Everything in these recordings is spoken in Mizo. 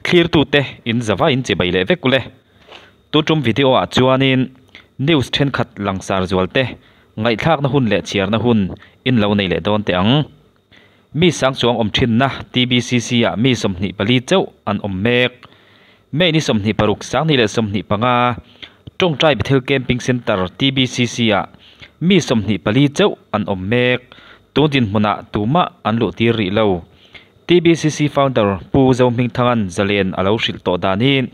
Thlirtute in zava in chibai leh vek ule. Tu tum video ah chuanin news thenkhat langsar zualte ngaihthlakna hun leh chhiarna hun in lo nei leh dawn teh ang. Mi sang chuang awm thinna TBCC ah mi 24 chauh an awm mek. May ni 26 2025 Tawngtai Bethel Camping Centre TBCC ah mi 24 chauh an awm mek. Tun dinhmunah tumah an luh tir rih lo. TBCC founder Pu Zohmingthanga'n zalen a lo hrilh tawh danin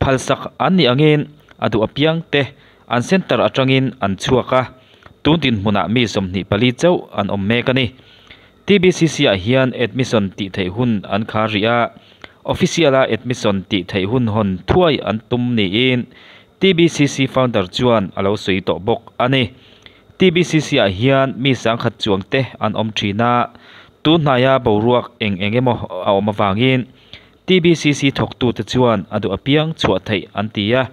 phalsak an nih angin a duh apiang te an centre atangin an chhuak a, tun dinhmunah mi 24 chauh an awm mek a ni. TBCC ah hian admission tih theih hun an khar rih a, official a admission tih theih hun hawn thuai an tum niin TBCC founder chuan a lo sawi tawh bawk a ni. TBCC ah hian mi 10,000 chuang te an awm thin a, tun hnaia boruak eng eng emaw a awm avangin TBCC thawktute chuan a duh apiang chhuah theih an ti a,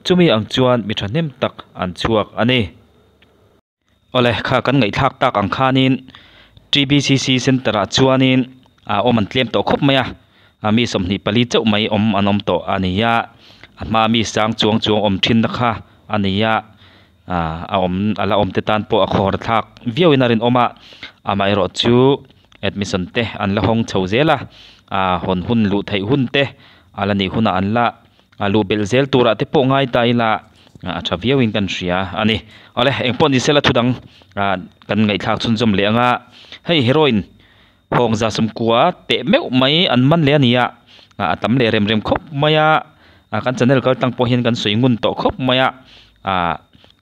chumi ang chuan mi thahnem tak an chhuak a ni. Awle, kha kan ngaihthlak tak ang khanin TBCC Centre ah chuanin a awm an tlem tawh khawp mai a, mi 24 chauh mai awm an awm tawh a ni a, a hma mi sang chuang chuang awm thin na kha a ni a. A awm a la awm te tan pawh a khawr thlak viauin a rinawm a, amaherawh chu admission te an la hawng chho zel a, hawn hun luh theih hun te a la nih hunah an la luh belh zel turah te pawh ngai ta ila a tha viauin kan hria a ni. Awle engpawh ni sela thudang kan ngaihthlak chhunzawm leh anga hei heroin hawng za sawmkua teh meuh mai an man leh a ni a, a tam leh rem rem khawp mai a, kan channel kal tlang pawh hian kan sawi ngun tawh khawp mai a,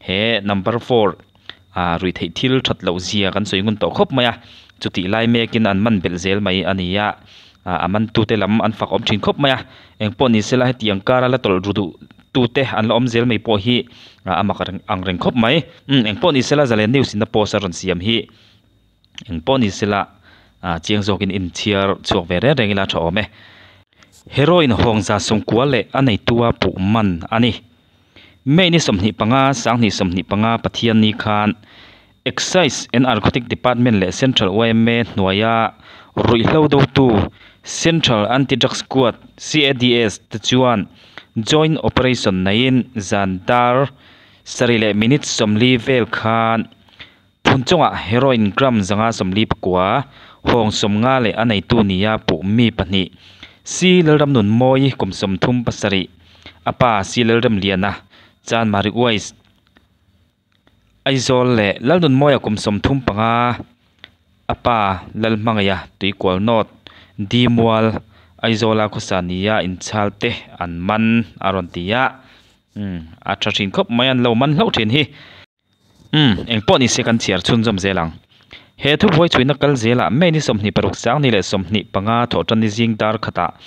he number 4 rui theih thil that loh zia kan sawi ngun tawh khawp mai a, chutih lai mekin an man belh zel mai a ni a, a man tute lam an fak awm thin khawp mai a, engpawh ni sela hetiang kara la tawlh ru duh tute an la awm zel mai pawh hi a mak ang reng khawp mai. Engpawh ni sela Zalen News in a post a rawn siam hi engpawh ni sela chiang zawkin in chhiar chhuak ve reng reng ila tha awm e. Heroin hawng za 90 leh a neitua puh man a ni. May ni 25 2025 Pathian ni khan Excise and Narcotic Department leh Central YMA hnuaia ruihhlo dotu Central Anti-Drug Squad CADS te chuan joint operation neiin zan dar 7 leh minute 40 vel khan phunchawngah heroin gram 149 hawng 50 leh a neitu nia puh mi pahnih Si Lalram nun mawi kum 37 apa Si Lalram liana Chan Mari Wais Aizawl leh Lalnun mawia kum 35 apa Lalhmangaya Tuikual North Dimual Aizawla khawsania inchhal te an man a rawn ti a, a tha thin khawp mai an lo man hlauh thin hi. Engpawh ni se kan chhiar chhunzawm zel ang. He thubuai chhuina kal zelah May ni 26 2025 thawhtan ni zing dar khatah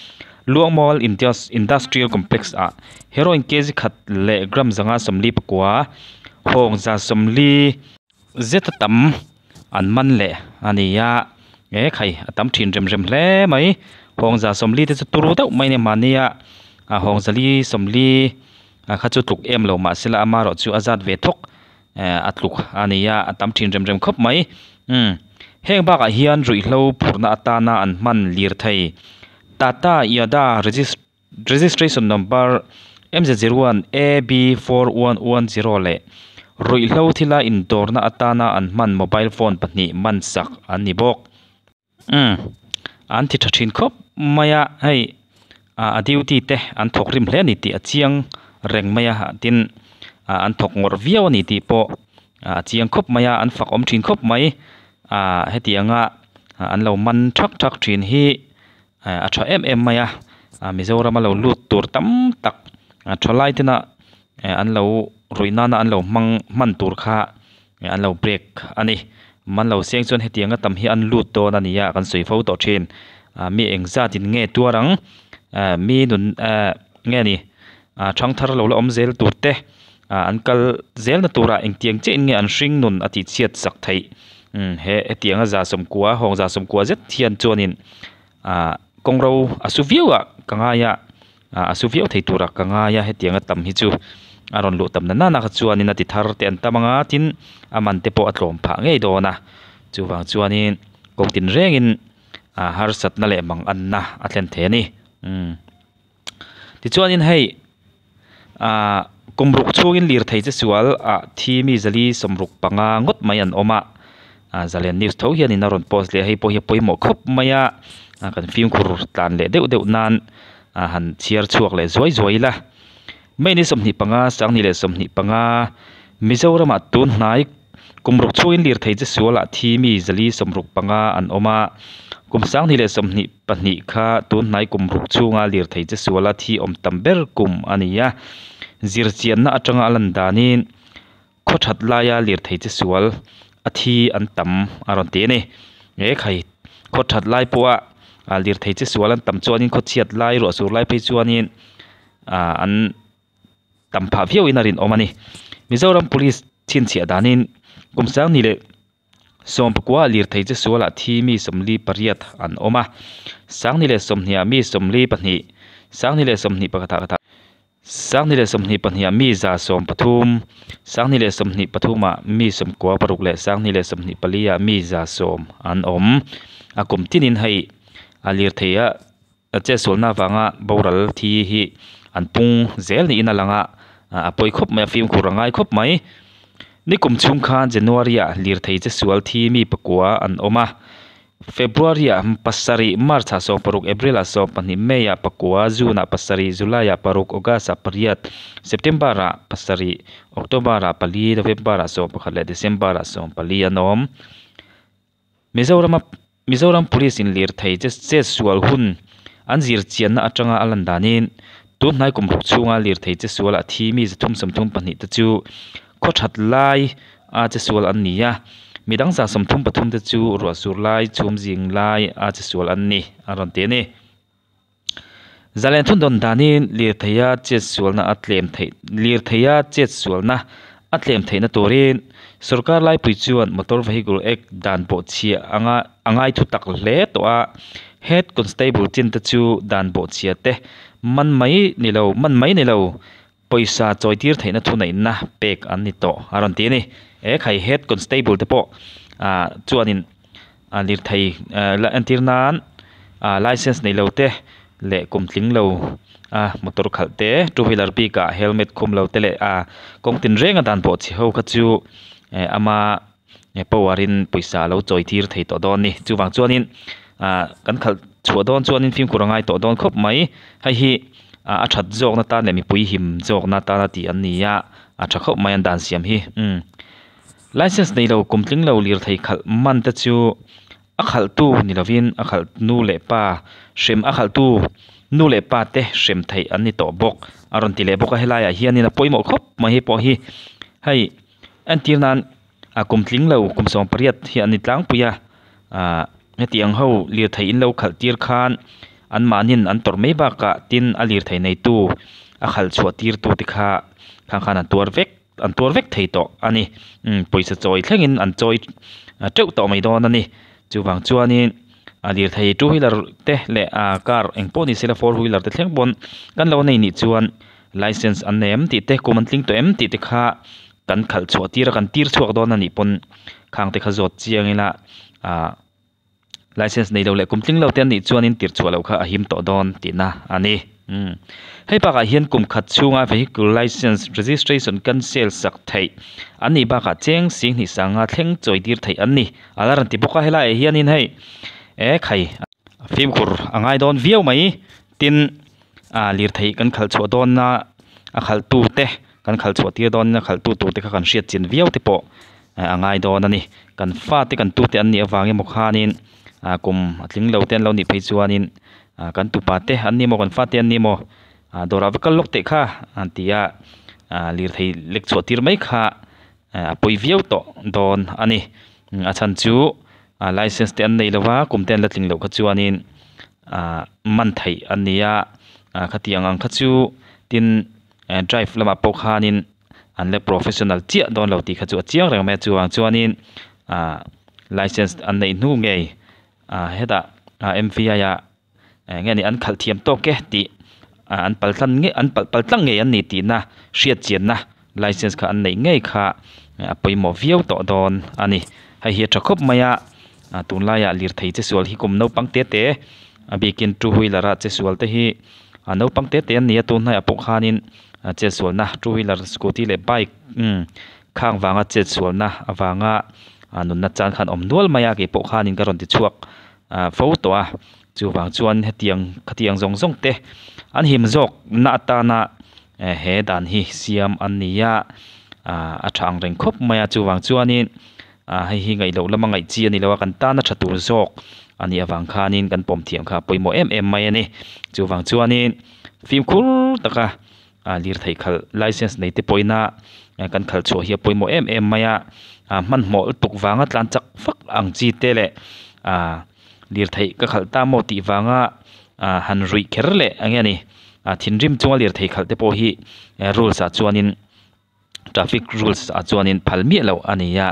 Luangmual Industrial Complex ah heroin kg khat leh gram 149 hawng za 40 zeta tam an man leh a ni a, e khai a tam thin rem rem hle mai hawng za 40 te chu turu deuh mai ni mahnia hawng zali 40 kha chu tluk em lo mahsela amarawh chu a zat ve thawk a tluk a ni a, a tam thin rem rem khawp mai. Heng bakah hian ruihhlo phurna atana an hman lir thei Tata Yada registration number MZ01 AB4110 leh ruihhlo thila indawrna atana an hman mobile phone pahnih man sak an ni bawk. An ti tha thin khawp mai a, hei a duty te an thawk rim hle a ni tih a chiang reng mai a, tin an thawk ngawrh viau a ni tih pawh a chiang khawp mai a, an fak awm thin khawp mai. Hetianga an lo man thak thak thin hi a tha em em mai a, Mizoram a lo lut tur tam tak thalai tena an lo ruih nana an lo hmang hman tur kha an lo break a ni. Man lo seng chuan hetianga tam hi an lut dawn a ni a, kan sawi fo tawh thin. Mi engzatin nge tuar ang, mi nun nge ni thangthar lo la awm zel tur te an kal zel na turah engtiang chiahin nge an hring nun a tihchhiat sak theih. He hetianga za 90 hawng za 90 zet hian chuanin kawngro a su viau a ka ngai a, a su viau thei turah ka ngai a, hetianga tam hi chu a rawn luh tam na nana kha chuanin a ti thar te an tam anga, tin a man te pawh a tlawm phah ngei dawn a, chuwang chuanin kawng tin rengin harsatna leh mang anna a thlen thei a ni. Tichuanin hei ah kum ruk chhungin lirthei che sual ah thi mi zali 65 ngawt mai an awm a ah zalen news tho hianin a rawn post leh a hei pawh hi a pawimawh khawp mai a ah kan fimkhur tlan leh deuh deuh nan ah han chhiar chhuak leh zuai zuai ila. May ni 25 2025 Mizoramah tun hnai kum ruk chhungin lirthei che sualah thi mi 465 an awm a, kum 2022 kha tun hnai kum ruk chhunga lirthei che suala thi awm tam ber kum a ni a. Zirchianna atanga a lan danin khaw that laia lirthei che sual a thi an tam a rawn ti a ni. He khai khaw that lai pawha lirthei che sual an tam chuanin khaw chhiat lai ruah sur lai phei chuanin ah an tam phah viauin a rinawm a ni. Mizoram Police chhinchhiah danin kum 2019 ah lirthei che sualah thi mi 48 an awm a, 2020 ah mi 42, 2021 ah 2022 ah mi 113, 2023 ah mi 96 leh 2024 ah mi 110 an awm. A kum tinin hei a lirthei a Chetsualna avanga boral thi hi an pung zel niin a lang a, a pawi khawp mai a, fimkhur a ngai khawp mai. Nikum chhung khan January ah lirthei chesual thi mi pakua an awm a, February ah pasarih, March ah 16, April ah 12, May ah pakua, June ah pasarih, July ah paruk, August ah pariat, September ah pasarih, October ah pali, November ah 11 leh December ah 14 an awm. Mizorama Mizoram Police in lirthei che chetsual hun an zir chianna atanga a lan danin tun hnai kum ruk chhunga lirthei chesual a thi mi 332 te chu khaw that lai a chesual an ni a, midang 133 te chu ruah sur lai chhum zing lai a chesual an ni a rawn ti a ni. Zalen thun dawn danin lirtheia chetsualna a tlem theih lirtheia chetsualna a tlem theihna turin sorkar laipui chuan Motor Vehicle Act dan pawh chhia anga a ngai thu tak hle tawh a, Head Constable chin te chu dan pawh chhia te man mai ni lo man mai ni lo pawisa chawi tir theihna thuneihna pek an ni tawh a rawn ti a ni. E khai Head Constable te pawh ah chuanin ah lirthei la entir nan ah license nei lo te leh kum tling lo a motor khalh te two wheeler bik ah helmet khum lo te leh ah kawng tin reng a dan pawh chhe ho kha chu eh ama power in pawisa a lo chawi tir thei tawh dawn a ni. Chuvang chuanin ah kan khalh chhuah dawn chuanin fimkhur a ngai tawh dawn khawp mai. Hei hi ah a that zawkna tan leh mipui him zawkna tana tih an ni a, a tha khawp mai an dan siam hi umm. License nei lo kum tling lo lirthei khalh man te chu a khalhtu ni lovin a khalh nu leh pa hrem a khalhtu nu leh pa te hrem theih an ni tawh bawk a rawn ti leh bawk a helaiah hianin a pawimawh khawp mai hei pawh hi hei entir nan a kum tling lo kum 18 hi an ni tlangpui a ah hetiang ho lirthei in lo khalh tir khan an mahnin an tawrh mai bakah tin a lirthei neitu a khalh chhuah tir tu te kha khang khan an tuar vek. an tuar vek thei tawh a ni umm pawisa chawi thlengin an chawi teuh tawh mai dawn a ni chuvang chuanin a lirthei two wheeler te leh ah car eng pawh ni sela four wheeler te thleng pawn kan lo nei nih chuan license an nei em tih te kum an tling tawh em tih te kha kan khalh chhuah tir a kan tir chhuak dawn a nih pawn khang te kha zawt chiang ila ah. License nei lo leh kum tling lo te an nih chuanin tir chhuah loh kha a him tawh dawn tihna a ni. Umm. Hei bakah hian kum khat chhunga vehicle license registration cancel sak theih an nih bakah cheng 20 sanga thleng chawi tir theih an ni. A la rawn ti bawk a helaiah hianin hei e khai fimkhur a ngai dawn viau mai tin ah lirthei kan khalh chhuah dawnna a khalhtu te kan khalh chhuah tir dawn a khalhtu tur te kha kan hriat chin viau te pawh a ngai dawn a ni. Kan fate kan tute an nih avang emaw khanin ah kum a tling lo te an lo nih phei chuanin ah kan tupa te an ni emaw kan fate an ni emaw ah dawrah va kal lawk teh kha an ti a ah lirthei lek chhuah tir mai kha a pawi viau tawh dawn a ni. A chhan chu ah license te an nei lo va kum te an la tling loh kha chuanin ah man theih an ni a ah khatiang ang kha chu tin drive lamah pawh khanin an la professional chiah dawn lo tih kha chu a chiang reng mai a chuvang chuanin ah license an neih hnu ngei ah hetah ah M V I ah eng nge ni an khalh thiam tawk e tih ah an pal tlang ngei an pal pal tlang ngei an ni tihna hriat chianna license kha an neih ngei kha a pawimawh viau tawh dawn a ni hei hi a tha khawp mai a ah tunlaiah lirthei che sual hi kum naupang te te a bikin two wheeler a che sual te hi. Naupang te te an ni a tun hnaiah pawh khanin chetsualna two wheeler scooty leh bike umm khang vanga chetsualna avanga nunna chan khan awm nual mai a keipawh khanin ka rawn ti chhuak fo tawh a chuvang chuan hetiang khatiang zawng zawng te an him zawk na atana he dan hi siam an ni a a tha ang reng khawp mai a chuvang chuanin hei hi ngaih loh lama ngaih chi a ni lo a kan tana tha tur zawk a nih avang khanin kan pawm thiam kha a pawimawh em em mai a ni. Chuvang chuanin fimkhur taka lirthei khalh license nei te pawhina kan khalh chhuah hi a pawimawh em em mai a, hmanhmawh lutuk vanga tlan chak vak ang chi te leh lirthei ka khalh ta maw tih vanga han ruih kher leh eng nge ni thinrim chunga lirthei khalh te pawh hi rules ah chuanin. Traffic rules ah chuanin phal miah loh a ni a,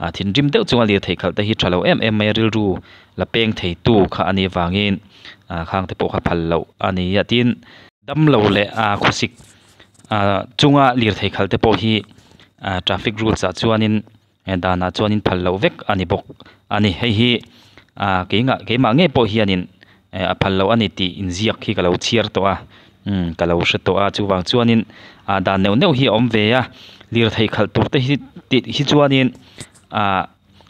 ah thinrim deuh chunga lirthei khalh te hi tha lo em em mai a rilru la peng thei tu kha a nih avangin ah khang te pawh kha phal loh a ni a tin damlo leh ah khawsik ah chunga lirthei khalh te pawh hi ah traffic rules ah chuanin he danah chuanin phal loh vek a ni bawk a ni hei hi ah keingah keimah ngei pawh hianin eh a phal loh a ni tih inziak hi ka lo chhiar tawh a umm ka lo hre tawh a chuvang chuanin ah dan neuh neuh hi a awm ve a lirthei khalh tur te hi tih hi chuanin ah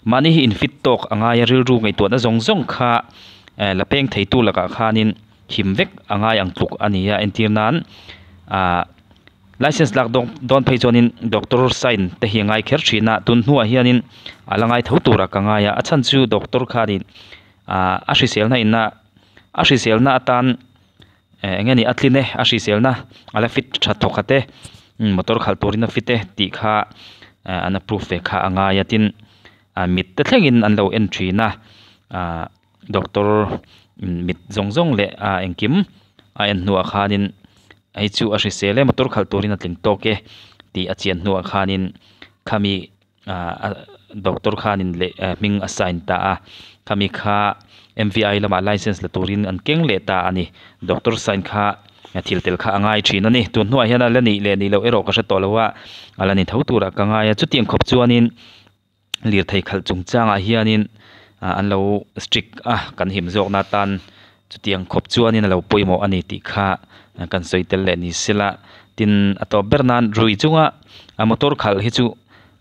mahni hi in fit tawk a ngai a rilru ngaihtuahna zawng zawng kha eh la peng thei tu lakah khanin him vek a ngai ang tluk a ni a entir nan ah. License lak dawn phei chuanin doctor sign te hi a ngai kher thin a, tun hnuah hianin a la ngai tho turah ka ngai a, a chhan chu doctor khanin ah a hriselna inna a hriselna atan eh eng nge ni a tlin e a hriselna a la fit tha thawk khat e motor khalh turin a fit e tih kha eh an approve ve kha a ngai a tin ah mit te thlengin an lo en thin a ah doctor mit zawng zawng leh ah engkim a en hnuah khanin. Hei chu a hrisel e motor khalh turin a tling tawk e tih a chian hnuah khanin khami ah doctor khanin leh hming a sign ta a khami kha M V I lamah license la turin an keng leh ta a ni doctor sign kha thil tel kha a ngai thin a ni tun hnuah hian a la nih leh nih loh erawh ka hre tawh lo a a la ni tho turah ka ngai a chutiang khawp chuanin. Lirthei khalh chungchangah hianin ah an lo strict a kan him zawkna atan chutiang khawp chuanin a lo pawimawh a ni tih kha kan sawi tel leh ni sela tin a tawp ber nan rui chunga a motor khalh hi chu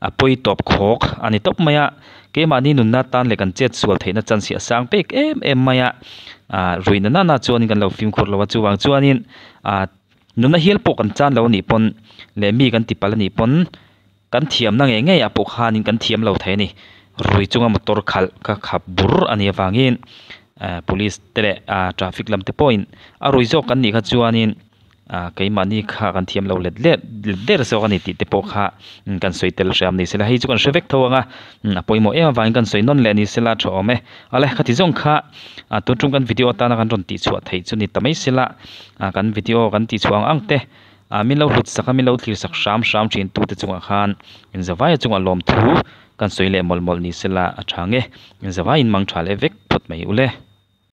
a pawi tawp khawk a ni tawp mai a keimahni nunna tan leh kan chet sual theihna chance hi a sang pek em em mai a ah rui na nana chuanin kan lo fimkhur lo a chuvang chuanin ah nunna hial pawh kan chan lo a nih pawn leh mi kan tipalh a nih pawn. Kan thiamna ngei ngei ah pawh khanin kan thiam lo thei a ni. Rui chunga motor khalh ka khap bur a nih avangin eh police te leh ah traffic lam te pawhin a rui zawk kan nih kha chuanin ah keimahni kha kan thiam lo let let let der zawk a ni tih te pawh kha kan sawi tel hram ni sela hei chu kan hre vek tho ang a a pawimawh em avangin kan sawi nawn leh ni sela a tha awm e. Awle khati zawng kha ah tun tum kan video atana kan rawn tihchhuah theih chu ni ta mai sela ah kan video kan tihchhuah ang ang te. Ah min lo hlut sak a, min lo thlir sak hram hram thin tute chungah khan inzavaia chungah lawmthu kan sawi leh mawlh mawlh ni sela a tha nge. Inzavaiin mang tha leh vek phawt mai ule.